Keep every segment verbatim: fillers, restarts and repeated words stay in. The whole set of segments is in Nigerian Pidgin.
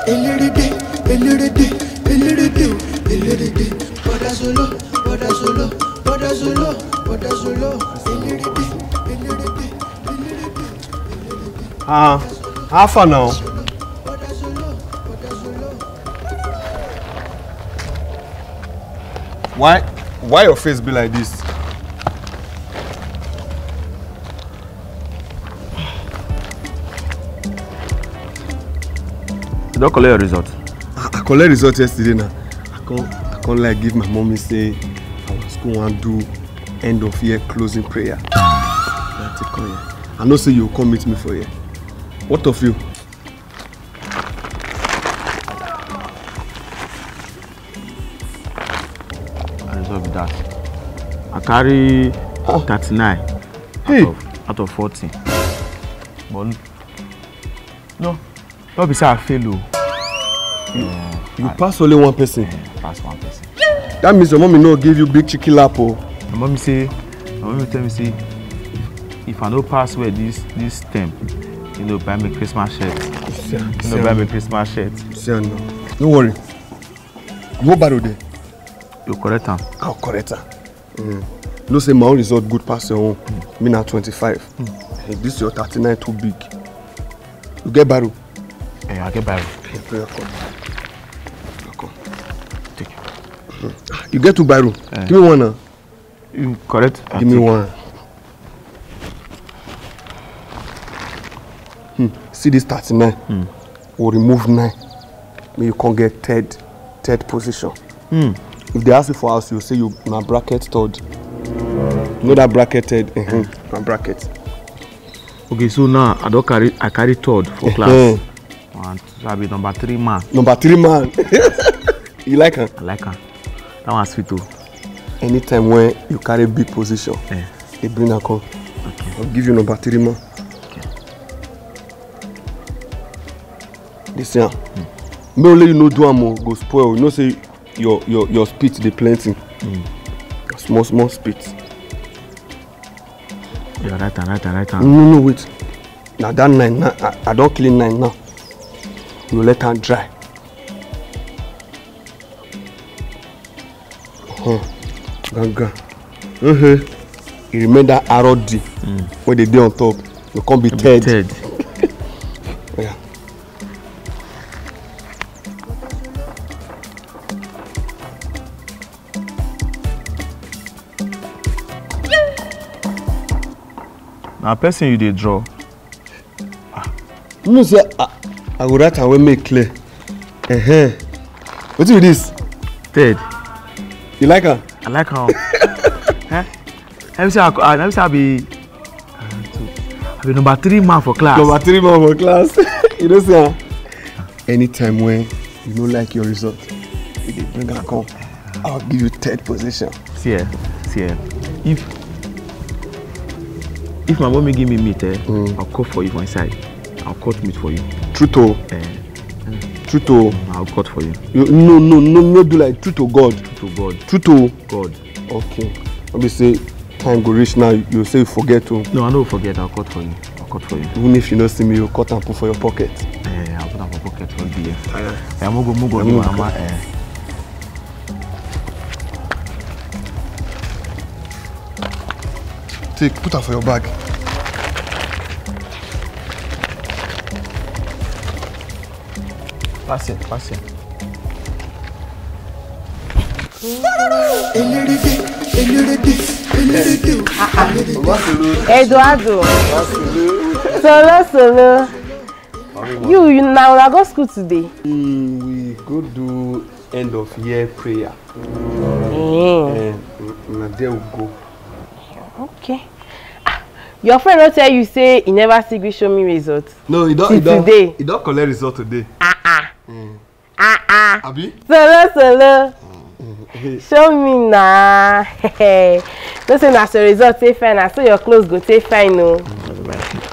Eléré dé, eléré dé, eléré dé, eléré dé. Bọ́dá Solo, Bọ́dá Solo, Bọ́dá Solo, Bọ́dá Solo. Eléré dé, eléré dé, eléré dé. Ah, how far now? Why, why your face be like this? You don collect your result? I, I collect result yesterday now. I come, I come like give my mommy say our school wan do end of year closing prayer. Na take come here. I know say you come meet me for here. What of you? I result be that. I carry thirty-nine Hey. out of, out of forty. But no, no be say I fail o. You pass only one person. Pass one person. That means your mommy no give you big chicken lap o. My mommy say, my mommy tell me say, if, if I no pass well this this term, you know, buy me Christmas shirt. See am, You see know, buy me am, Christmas shirt. see am now. No worry. You hold barrow there. You correct am. I'll correct am. Mm. You know say my own result good pass your own. Me na twenty-five. Eh, this your thirty-nine too big. You get barrow? Eh, I get barrow. Hey, prayer come. Come. Take. You get two barrow. Eh. Give me one now. You correct. I Give me take. One. Hmm. See this thirty-nine. Hmm. We'll remove nine. May you come get third, third position. Hmm. If they ask you for house, you say you na bracket third. You know that bracket third? Uh-huh. Na bracket. Okay, so now I don carry I carry third for class. Uh-huh. And so I be number three man. Number three man. You like am? I like am. That one sweet o. Anytime when you carry big position, Eh. they bring am come. Okay. I'll give you number three man. This one. May only you no do am o, go spoil. You know say your your your spit dey plenty. Small small spit. Yeah, right hand, right hand, right hand. No, no, wait. Now that nine, now, I, I don't clean nine now. You let am dry. Huh. Gangan. Uh-huh. You remember that arrow D where they dey on top? You can't be third. Third. Yeah. Na person you dey draw. You know say I, I go write am wey make clear. Uh-huh. Wetin be this? Third. You like am? I like am. Eh? Let me say I, I, let me say I be. I be number three man for class. Number three man for class. You know say am. Anytime when you no like your result, you dey bring am come. I'll give you third position. See eh, see eh. If if my mommy give me meat eh, I'll cut for you for inside. I'll cut meat for you. Truth o, Eh, truth o. I'll cut for you. You, no, no, no, no do like truth o God. To God, Truth o. God. Okay. No be say time go reach now, you say you forget o. No, I no forget. I'll cut for you. I'll cut for you. Even if you no see me, you cut and put for your pocket. Eh, I'll put am for pocket for you. Tire. Eh, mo go, mo go, Eh, give mo my go. mama. Eh. Take, put am for your bag. Pass it, pass it. Eléré dé, eléré dé, eléré dé. Eduardo, solo solo. You, you now una go school today. Mm, we go do end of year prayer. Mm. Eh, na there we go. Okay. Ah, your friend no tell you say he never see gree show me result. No, he don, Till he don, today. He don collect result today. Ah ah. Ah ah. Abi? Solo solo. Show me na. No say na so result take fine, na so your clothes go take fine o.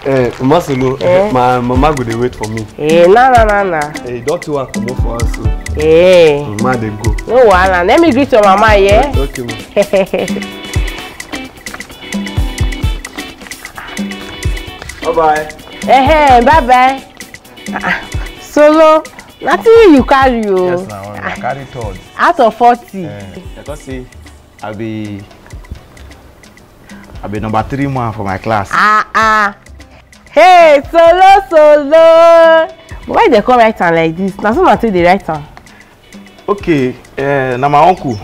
Eh, Masolo, Eh? My mama go dey wait for me. Eh, na na na na. Eh, you don too hard comot for house o. Eh, Mama dey go. No wahala. Let me greet your mama, yeah? Okay, ma. Bye bye. Eh, bye bye. Ah, ah. Solo. Na three you carry o. Yes, na one. I carry third. Out of forty. Eh, because say I be I be number three man for my class. Ah ah. Hey, solo solo. But why they come write am like this? Na so na take dey write am. Okay, uh, na my uncle.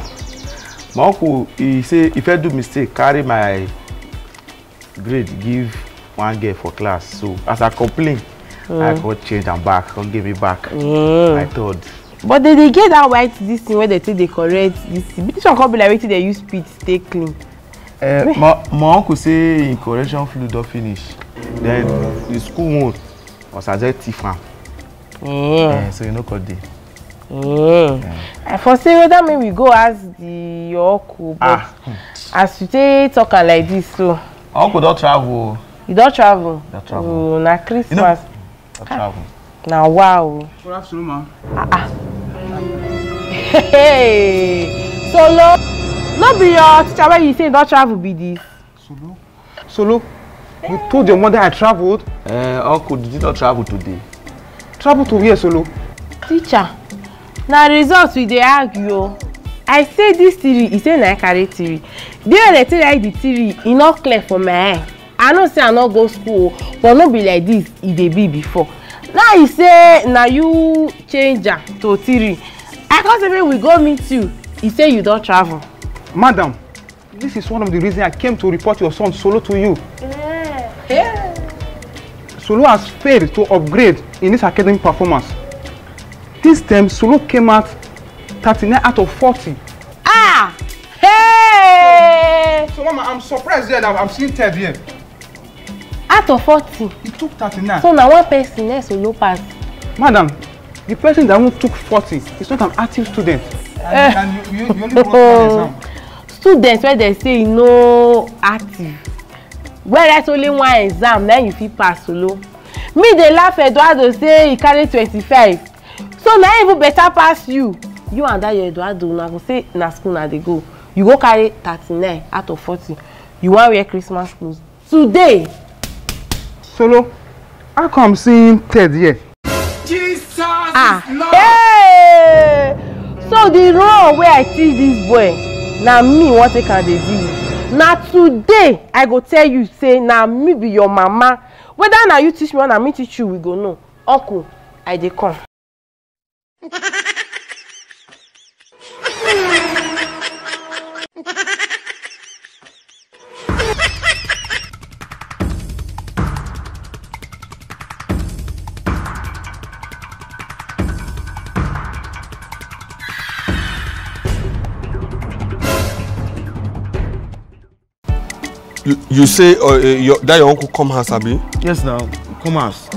My uncle, he say if I do mistake, carry my grade give one girl for class. So as I complain, I come change am back, come give me back. Mm. I thought. But they dey get that white this thing where they take dey correct this thing. This one come be like wetin they use spit take clean. Uh, my, my uncle say in correction fluid don finish. Then the school one was as a thief am. Mm. Uh, so you know called dey. Mm. I for say whether make we go ask the your uncle, but Ah. as you take talk am like this, so My uncle don travel. you don travel. Don travel. Oh, na Christmas. Don travel. Na wow. Good afternoon, ma. Ah ah. Hey, solo. No be your teacher wey you say don travel be this. Solo. Solo, you told your mother I traveled? Uh, uncle, did you not travel today? Travel to where, Solo? Teacher, na result we dey argue o. I say this three, he say na I carry three. The way they take write the three, e no clear for my eye. I know say I no go school o, but no be like this e dey be before. Now he say na you change am to three. I come say make we go meet you. He say you don travel. Madam, this is one of the reasons I came to report your son Solo to you. Yeah. Solo has failed to upgrade in his academic performance. This term, Solo came out thirty-nine out of forty. Ah! Hey! So, Mama, I'm surprised here that I'm seeing third here. Out of forty. He took thirty-nine. So na one person na Solo pass. Madam, the person that won't took forty is not an active student. And, Eh. and you, you, you only wrote one exam. Students wey dem say e no active, whereas only one exam na you fit pass Solo. Me dey laugh Eduardo say he carry twenty-five, so na even better pass you. You and that your Eduardo, una go say na school una dey go. You go carry thirty-nine out of forty. You wan wear Christmas clothes today? Solo, how come seeing third here? Jesus Ah, is Lord. Hey! So the role wey I teach this boy, na me wan take am dey deal. Na today I go tell you say na me be your mama. Whether na you teach me or na me teach you, we go know. Uncle, I dey come. You, you say uh, uh, your, that your uncle come house, abi? Yes, now. Come house.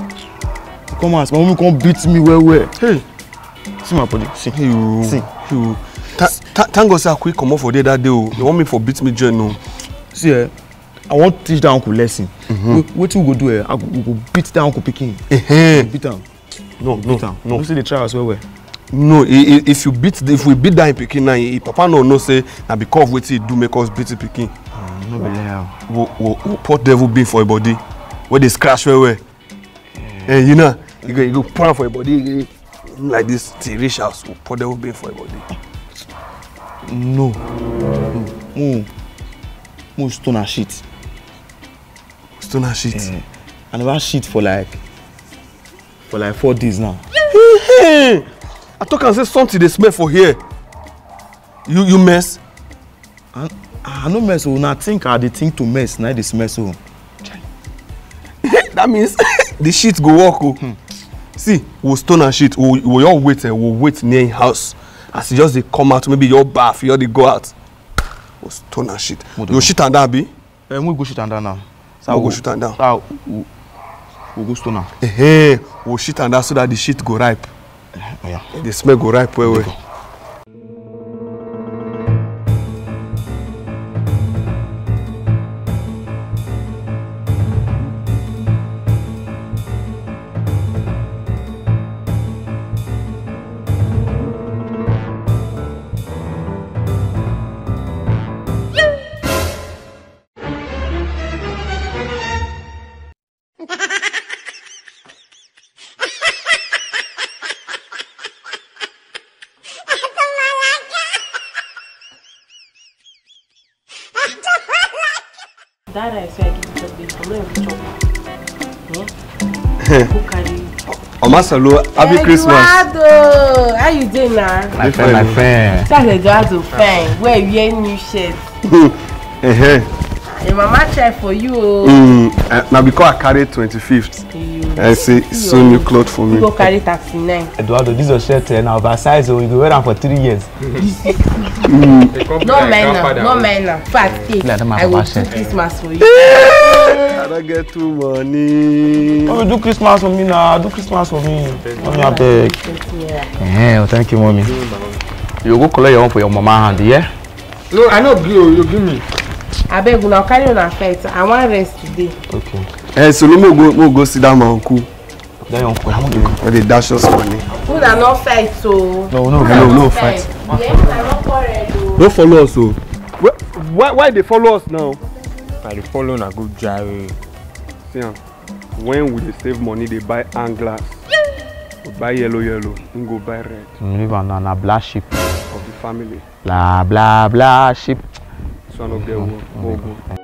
Come house. My mom come beat me well, well. Hey, see my body. See. Hey, you. See. You. Tha- tha- thank God say I quick comot for there that day. Oh. They want me for beat me join no. See, eh, I want teach that uncle lesson. Mm-hmm. Wait, wetin we go do? Eh, I go, we go beat that uncle picking. Ehe. Beat am. No, no, Beat am. No. You see the trials well, well. No, i- i- if you beat, if we beat that pikin now, i- papa no know say na because of wetin he do make us beat the pikin. Ah, no be lie. We we we pour devil bean for him body, wey dey scratch well well. Eh, you know, you go you go pour am for him body eh, like this till reach house. We pour devil bean for him body. No, no, mo mo stone and shit. Stone and shit. Eh, I never shit for like for like four days now. Hey, I talk and say something they smell for here. You you mess. I, I no mess o. Na think I dey think to mess. Na dey smell so. That means the shit go work o. Hmm. See, we stone and shit. We we all wait. Eh, we wait near him house. As he just dey come out, maybe your bath, you dey go out. We stone and shit. Mo dey You go. Shit and that be? Eh, we go shit and down now. So We go we- shit and down. So we, we go stone am. Hey, we shit and that so that the shit go ripe. Oh, yeah. The smell go ripe well well. That rice wey I give you chop before, no be chop. Eh? Go carry. Omasalo, happy Christmas. Eduardo, how you dey na? My friend, my friend. Charles Eduardo fine. Wear wear new shirt. Uh-huh. Your mama try for you o. Mm, uh, na because I carry twenty-fifth. I say so new cloth for You me. Go carry thirty-nine. Eduardo, this your shirt eh, na oversize o. You go wear am for three years. No mind am, no mind am. Fact, take. Like that man I go papa do shirt. Christmas for you. I don't get too money. Mommy, do Christmas for me now. Do Christmas for me. Mommy, I beg. Yeah. Eh, oh, thank you, mommy. You go collect your own for your mama hand, yeah? No, I no gree o, you give me. Abeg, una carry una fight. I wan rest today. Okay. Eh, so no more go, more go sit down, my uncle. Then your uncle, how do you? Or they dash us money. Una no fight o. No, no, No, no fight. Yeah, una no quarrel o. Don't follow us, so. Why, why, why they follow us now? I dey follow una go jare. See am. When we dey save money, dey buy hand glass. We buy yellow, yellow. We go buy red Live on a black sheep. of the family. Blah, blah, blah, sheep. So I no get work. Go, go.